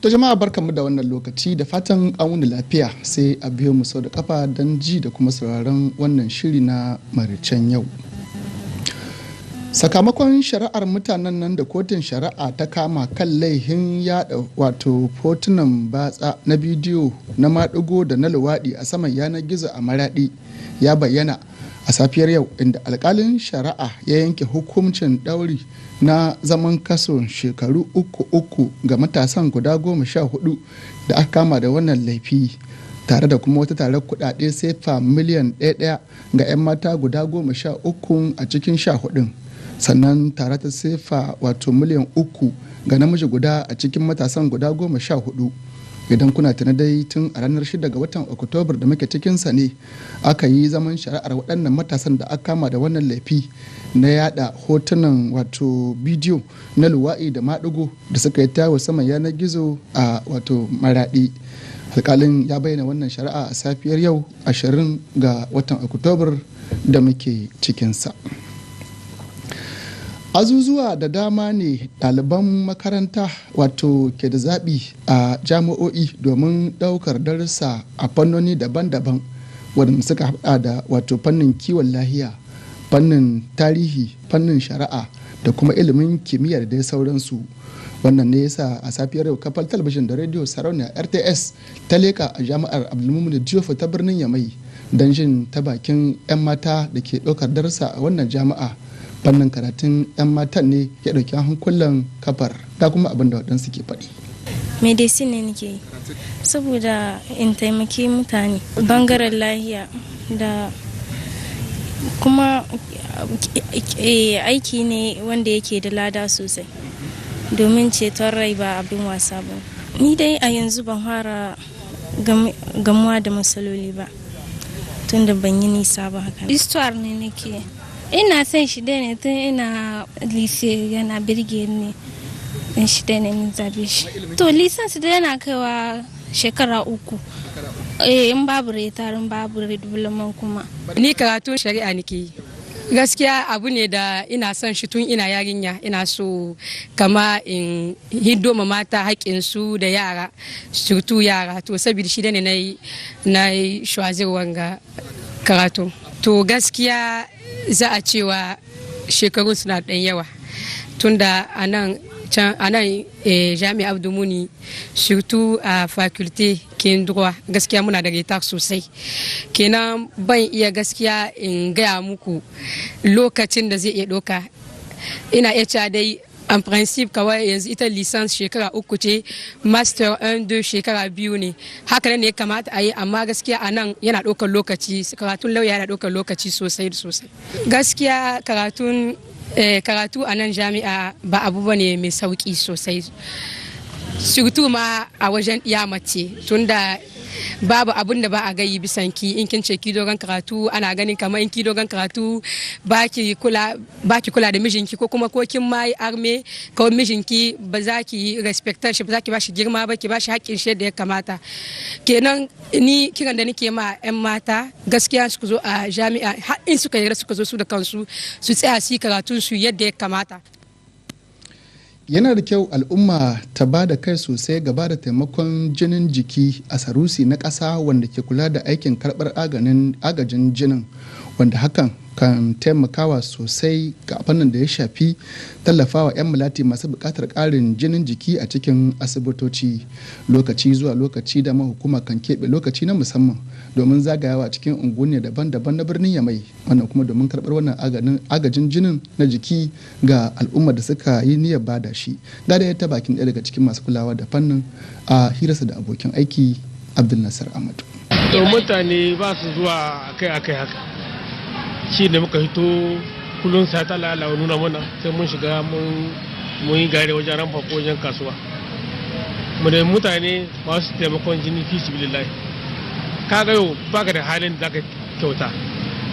To jama'a, barkanmu da wannan lokaci, da fatan an wuni lafiya. Sai a biyo mu sau da kafa don ji da kuma sauraron wannan shiri na maraicen yau. Sakamakon shari'ar mutanen nan da kotun shari'a ta kama kan laihin yada wato fotunan batsa na bidiyo na maɗigo da na luwaɗi a saman yanar gizo a Maraɗi ya bayyana a safiyar yau, inda alkalin shari'a ya yanke hukuncin ɗauri na zaman kaso shekaru uku uku ga matasan guda 14 da aka kama da wannan laifi, tare da kuma wata tarar kudade sefa miliyan 1 ga 'yan mata guda 13 a cikin 14n, sannan tare ta sefa wato miliyan 3 ga namiji guda a cikin matasan guda 14. Idan kuna tuna dai, tun a ranar 6 ga watan Oktobar da muke cikinsa ne aka yi zaman shari'ar waɗannan matasan da aka kama da wannan laifi na yada hotunan wato bidiyo na luwaɗi da maɗigo da suka yi tawo saman yanar gizo a wato Maraɗi. Alƙalin ya bayyana wannan shari'a a safiyar yau, 20 ga watan Oktobar da muke cikinsa. Azuzuwa da dama ne ɗaliban makaranta wato ke da zaɓi a jami'o'i domin ɗaukar darussa a fannoni daban-daban, waɗanda suka haɗa da wato fannin kiwon lahiya, fannin tarihi, fannin shari'a da kuma ilimin kimiyya da dai sauransu. Wannan ne yasa a safiyar yau kafar talabijin da rediyo Sarauniya RTS ta leka a Jami'ar Abdulmumuni Diouf ta birnin Yamai don jin ta bakin 'yan mata da ke ɗaukar darussa a wannan jami'a. Fannin karatun 'yan matan ne ya ɗauki hankulan kafar da kuma abin da waɗansu ke faɗi. Medicine ne nake yi saboda in taimaki mutane bangaren lahiya, da kuma aiki ne wanda yake da lada sosai, domin ceton rai ba abin wasa ba. Ni dai a yanzu ban fara gamuwa da matsaloli ba, tunda ban yi nisa ba haka. Histoire ne nake. Ina son shi dai ne tun ina lycée, yana birge ni in shi dai ne ni zabe shi. To, licence dai yana kaiwa shekara 3, eh, in babu retard, in babu redoublement kuma. Ni karatun shari'a nake yi. Gaskiya abu ne da ina son shi tun ina yarinya. Ina so kama in hiddo ma mata haƙƙinsu da yara, surtout yara. To, saboda shi ne na yi choisir wanga karatu. To, gaskiya za a cewa shekarun suna ɗan yawa, tunda a nan can a nan Jami'a Abdu Muni, surtout a faculté kin droit, gaskiya muna da retard sosai. Kenan ban iya gaskiya in gaya muku lokacin da zai iya ɗauka. Ina iya cewa dai en principe kawai yanzu ita licence shekara 3 ce, master 1, 2 shekara 2 ne. Haka ne ya kamata a yi, amma gaskiya a nan yana ɗaukar lokaci. Karatun lauya yana ɗaukar lokaci sosai da sosai. Gaskiya karatu a nan jami'a ba abu bane mai sauki sosai, surtout ma a wajen iya mace, tunda babu abun da ba a gayi bisan ki. In kin ce ki dogon karatu, ana ganin kamar in ki dogon karatu baki kula da mijinki, ko kuma ko kin ma yi arme, ko mijinki ba za ki respecter shi ba, za ki ba shi girma ba, ki ba shi haƙƙin shi da ya kamata. Kenan ni kiran da nake ma 'yan mata, gaskiya su zo a jami'a, har in suka yarda suka zo su da kansu, su tsaya su yi karatun su yadda ya kamata. Yana da kyau al'umma ta ba da kai sosai gaba da taimakon jinin jiki a sarusi na ƙasa wanda ke kula da aikin karɓar agajin jinin, wanda hakan kan taimakawa sosai ga fannin da ya shafi tallafawa 'yan malati masu buƙatar ƙarin jinin jiki a cikin asibitoci. Lokaci zuwa lokaci da hukuma kan keɓe lokaci na musamman domin zagayawa cikin unguwanni daban-daban na birnin Yamai, wannan kuma domin karɓar wannan agajin jinin na jiki ga al'ummar da suka yi niyyar bada shi. Ga da ta bakin ɗaya daga cikin masu kulawa da fannin a hirarsa da abokin aiki Abdul Nasir Amadu. To, mutane ba su zuwa akai-akai haka. Shi ne muka hito kullum sai ta Allah nuna mana, sai mun shiga mun yi gare wajen ramfa ko wajen kasuwa mu da mutane masu taimakon jini fi sabilillahi. Kaga yau baka da halin da zaka kyauta,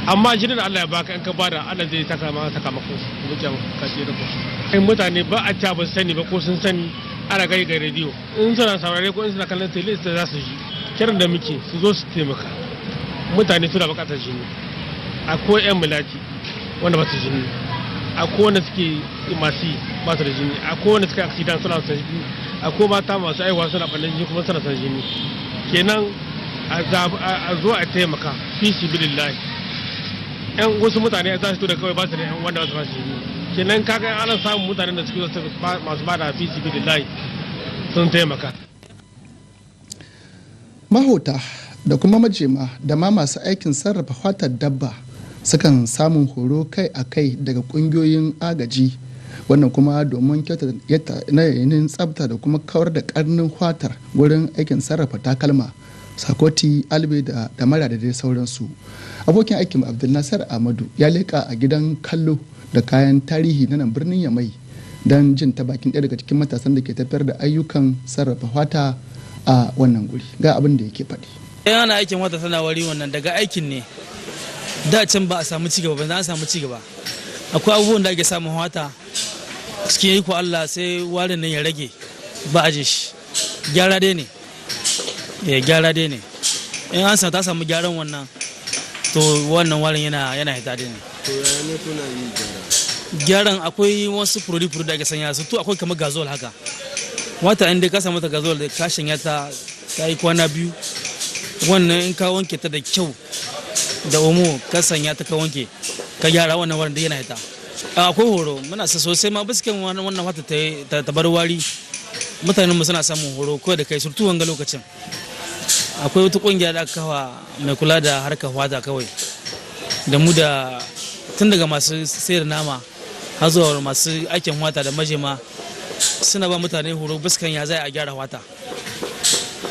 amma jinin Allah ya baka, in ka bada, Allah zai saka ma sakamakon su muke ka da ku. Kai mutane ba a ca ba su sani ba, ko sun sani, ana gani ga rediyo in suna saurare ko in suna kallon tele za su ji. Kiran da muke, su zo su taimaka. Mutane suna bukatar jini. Akwai 'yan mulaki wanda ba su jini. A kowane suke masu ba su da jini, a kowane suke accident suna son jini, a ko mata masu aihuwa suna ɓannan jini kuma suna son jini. Kenan a zo a taimaka fi sibilillahi. Yan wasu mutane za su da kawai ba su da yan wanda ba su jini. Kenan kaga ana samun mutanen da suke masu ba da fi sibilillahi sun taimaka. Mahota da kuma majema da ma masu aikin sarrafa fatar dabba sukan samun horo kai a kai daga kungiyoyin agaji, wannan kuma domin kyautata yanayin tsabta da kuma kawar da karnin fatar wurin aikin sarrafa takalma, sakoti, albe da damara da dai sauransu. Abokin aikin Abdulnasar Ahmadu ya leƙa a gidan kallo da kayan tarihi na nan birnin Yamai don jin ta bakin ɗaya daga cikin matasan da ke tafiyar da ayyukan sarrafa fata a wannan guri. Ga abin da yake faɗi. Ana aikin wata tana wari, wannan daga aikin ne. Da can ba a samu cigaba ba, an samu cigaba. Akwai abubuwan da ake samun wata cikin iko Allah, sai warin nan ya rage, ba a shi. Gyara dai ne, eh, gyara dai ne. In an ta samu gyaran wannan, to wannan warin yana hita dai ne. To yaya ne kuna yi gyara? Gyaran akwai wasu produit da ake sanya su. To akwai kamar gazol haka. Wata inda ka samu ta gazol da ka shanya ta, ta yi kwana 2, wannan in ka wanke ta da kyau da Omo, ka sanya ta, ka wanke, ka gyara, wannan warin da yana hita. Akwai horo muna sa sosai ma biskan wannan wata ta bar wari. Mutanen mu suna samun horo ko da kai, surtu wanga lokacin akwai wata kungiya da aka kafa mai kula da harkar wata kawai, da mu da tun daga masu sayar nama har zuwa masu aikin wata da majema, suna ba mutane horo biskan ya zai a gyara wata.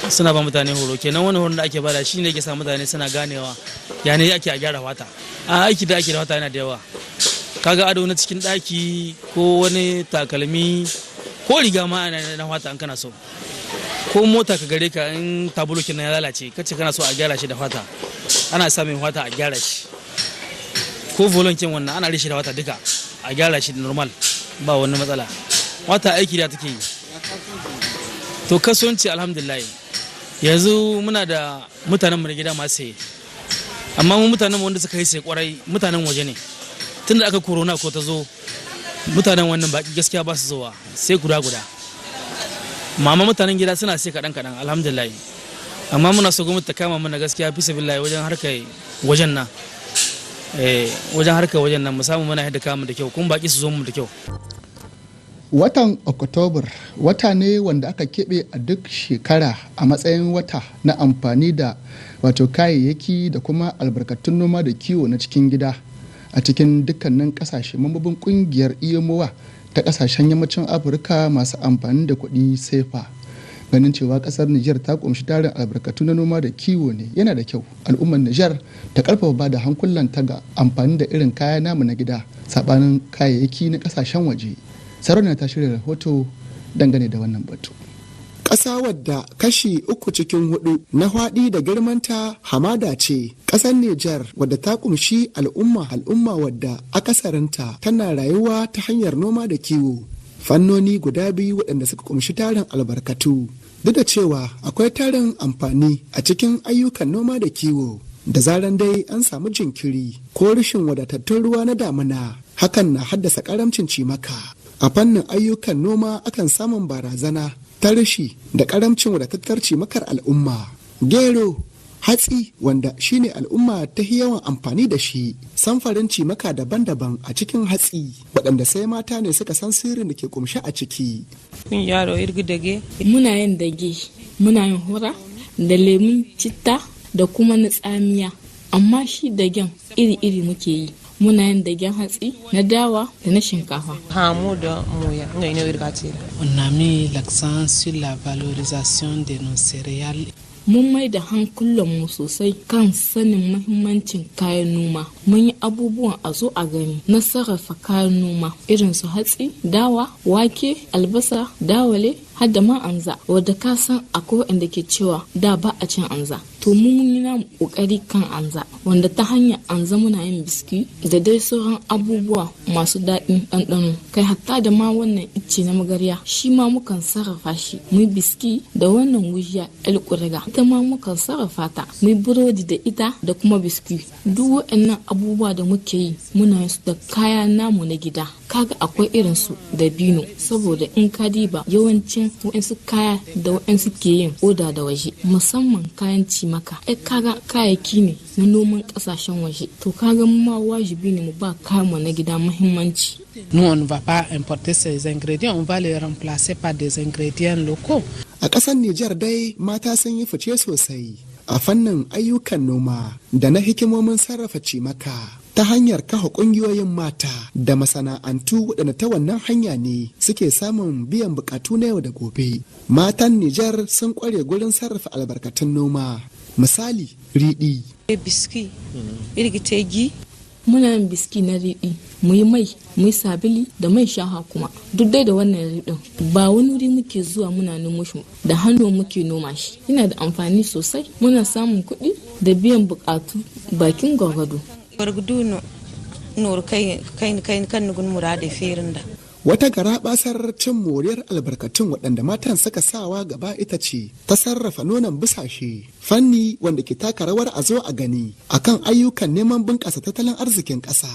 Suna ba mutane horo. Kenan wani horon da ake bada shi ne ke sa mutane suna ganewa ya ne ake a gyara wata. A aiki da ake da wata yana da yawa. Kaga ado na cikin daki, ko wani takalmi, ko riga ma ana na wata an kana so, ko mota ka gare ka, in tabulokin ya lalace kace kana so a gyara shi da fata, ana samun fata a gyara shi. Ko volonkin wannan ana rishi da wata duka a gyara shi normal, ba wani matsala. Wata aiki da take yi. To kasuwanci, alhamdulillah, yanzu muna da mutanen mu na gida masu saye, amma mu mutanen mu wanda suka yi sai kwarai mutanen waje ne. Tunda aka corona ko ta zo, mutanen wannan baki gaskiya ba su zuwa, sai guda guda. Mama mutanen gida suna sai kaɗan kaɗan, alhamdulillah. Amma muna so gwamnati ta kama mana gaskiya fi sabilillahi wajen harkar wajen nan, wajen harkar wajen nan mu samu muna yadda kama da kyau, kuma baki su zo mu da kyau. Watan Oktobar wata ne wanda aka keɓe a duk shekara a matsayin wata na amfani da wato kayayyaki da kuma albarkatun noma da kiwo na cikin gida a cikin dukkanin kasashe mambobin kungiyar UEMOA ta kasashen yammacin Afirka masu amfani da kuɗi sefa. Ganin cewa kasar Nijar ta kumshi tarin albarkatu na noma da kiwo ne, yana da kyau al'ummar Nijar ta karfafa ba da hankulanta ga amfani da irin kaya namu na gida sabanin kayayyaki na kasashen waje. Sarauniya ta shirya rahoto dangane da wannan batu. Ƙasa wadda kashi uku cikin hudu na hwaɗi da girmanta hamada ce. Ƙasar Nijar wadda ta kumshi al'umma wadda akasarinta tana rayuwa ta hanyar noma da kiwo. Fannoni guda biyu waɗanda suka kumshi tarin albarkatu. Duk da cewa akwai tarin amfani a cikin ayyukan noma da kiwo, da zaran dai an samu jinkiri ko rashin wadatattun ruwa na damina, hakan na haddasa karamcin cimaka. A fannin ayyukan noma akan samun barazana ta rashi da karamcin wadatattar cimakar al'umma. Gero, hatsi wanda shine al'umma ta yawan amfani da shi, samfarin cimaka daban-daban a cikin hatsi waɗanda sai mata ne suka san sirrin da ke kumshe a ciki. Muna yin dage, muna yin hura da lemun citta da kuma na tsamiya, amma shi dagen iri-iri muke yi. Muna yin dagen hatsi, na dawa da na shinkafa. On a mis l'accent sur la valorisation de nos céréales. Mun mai da hankulanmu sosai kan sanin mahimmancin kayan noma. Mun yi abubuwan a zo a gani na sarrafa kayan noma irin su hatsi, dawa, wake, albasa, dawale, har da ma anza, wadda ka san akwai waɗanda ke cewa da ba a cin anza. To mu mun yi namu kokari kan anza, wanda ta hanyar anza muna yin biski da dai sauran abubuwa masu daɗin ɗanɗano. Kai, hatta da ma wannan icce na magarya, shi ma mukan sarrafa shi mu yi biski, da wannan gujiya el ƙuriga, ita ma mukan sarrafa ta mu yi burodi da ita da kuma biski. Duk waɗannan abubuwa da muke yi, muna yin su da kaya namu na gida. Kaga akwai irin su dabino, saboda in ka diba yawancin wa'ansu kaya da wa'ansu ke yin oda da waje, musamman kayan cimaka, ai kaga kayayyaki ne na noman kasashen waje. To kaga mu ma wajibi ne mu ba kayan mu na gida muhimmanci. Nous, on ne va pas importer ces ingrédients, on va les remplacer par des ingrédients locaux. A ƙasar Nijar dai mata sun yi fice sosai a fannin ayyukan noma da na hikimomin sarrafa cimaka ta hanyar kafa ƙungiyoyin mata da masana'antu, waɗanda ta wannan hanya ne suke samun biyan buƙatu na yau da gobe. Matan Nijar sun ƙware gurin sarrafa albarkatun noma, misali riɗi. Biski irgitegi. Muna yin biski na riɗi, mu yi mai, mu yi sabili da mai shaha kuma. Duk dai da wannan riɗin ba wani wuri muke zuwa muna nemo shi, da hannu muke noma shi. Yana da amfani sosai, muna samun kuɗi da biyan buƙatu bakin gwargwado. Gwargwado nur kai kai kai kan nugun murade ferin da. Wata garaɓasar cin moriyar albarkatun waɗanda matan suka sawa gaba ita ce ta sarrafa nonon busashe, fanni wanda ke taka rawar a zo a gani akan ayyukan neman bunƙasa tattalin arzikin ƙasa.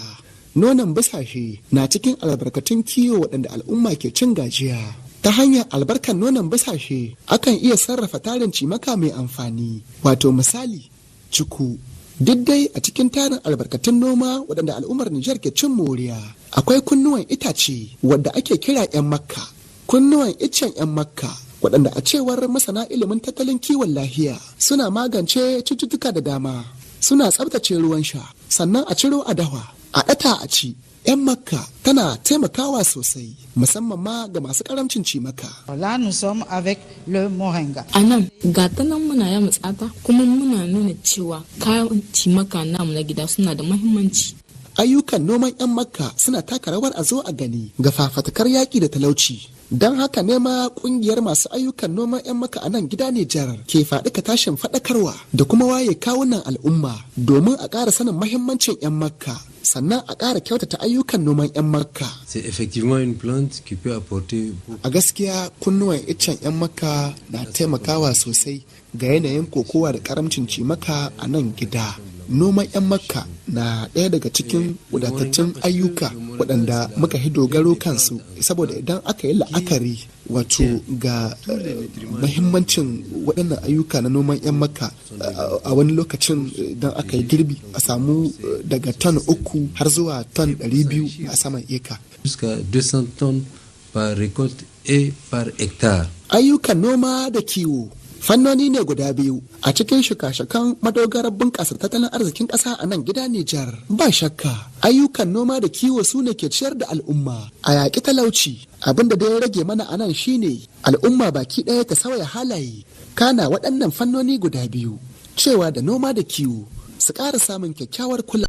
Nonon busashe na cikin albarkatun kiwo waɗanda al'umma ke cin gajiya. Ta hanyar albarkar nonon busashe akan iya sarrafa tarin cimaka mai amfani, wato misali cuku. Duk dai a cikin tarin albarkatun noma waɗanda al'ummar Nijar ke cin moriya, akwai kunnuwan itace wadda ake kira 'yan Makka. Kunnuwan iccen 'yan Makka, waɗanda a cewar masana ilimin tattalin kiwon lahiya suna magance cututtuka da dama, suna tsabtace ruwan sha, sannan a ciro a dawa, a ɗata a ci. 'Yan Makka tana taimakawa sosai, musamman ma ga masu karamcin cimaka. Là, nous sommes avec le moringa. A nan ga ta nan muna ya matsata, kuma muna nuna cewa kayan cimaka namu na gida suna da muhimmanci. Ayyukan noman 'yan Makka suna taka rawar a zo a gani ga fafatakar yaƙi da talauci. Don haka ne ma ƙungiyar masu ayyukan noman 'yan Makka a nan gida Nijar ke faɗi ka tashin faɗakarwa da kuma waye kawunan al'umma domin a ƙara sanin mahimmancin 'yan Makka, sannan a ƙara kyautata ayyukan noman 'yan Makka. C'est effectivement une plante qui peut apporter beaucoup. A gaskiya kunnuwan iccen 'yan Makka na taimakawa sosai ga yanayin kokowa da karamcin cimaka a nan gida. Noman 'yan Makka na ɗaya daga cikin wadatattun ayyuka waɗanda muka hi dogaro kansu, saboda idan aka yi la'akari wato ga mahimmancin waɗannan ayyuka na noman 'yan Makka, a wani lokacin idan aka yi girbi a samu daga ton 3 har zuwa ton 200 a saman eka. Jusqu'à 200 tonnes par récolte et par hectare. Ayyukan noma da kiwo fannoni ne guda biyu a cikin shika-shikan madogarar bunƙasa tattalin arzikin ƙasa a nan gida Nijar. Ba shakka ayyukan noma da kiwo su ne ke ciyar da al'umma a yaƙi talauci. Abin da ya rage mana a nan shine al'umma baki ɗaya ta sauya halaye, kana waɗannan fannoni guda biyu, cewa da noma da kiwo, su ƙara samun kyakkyawar kula.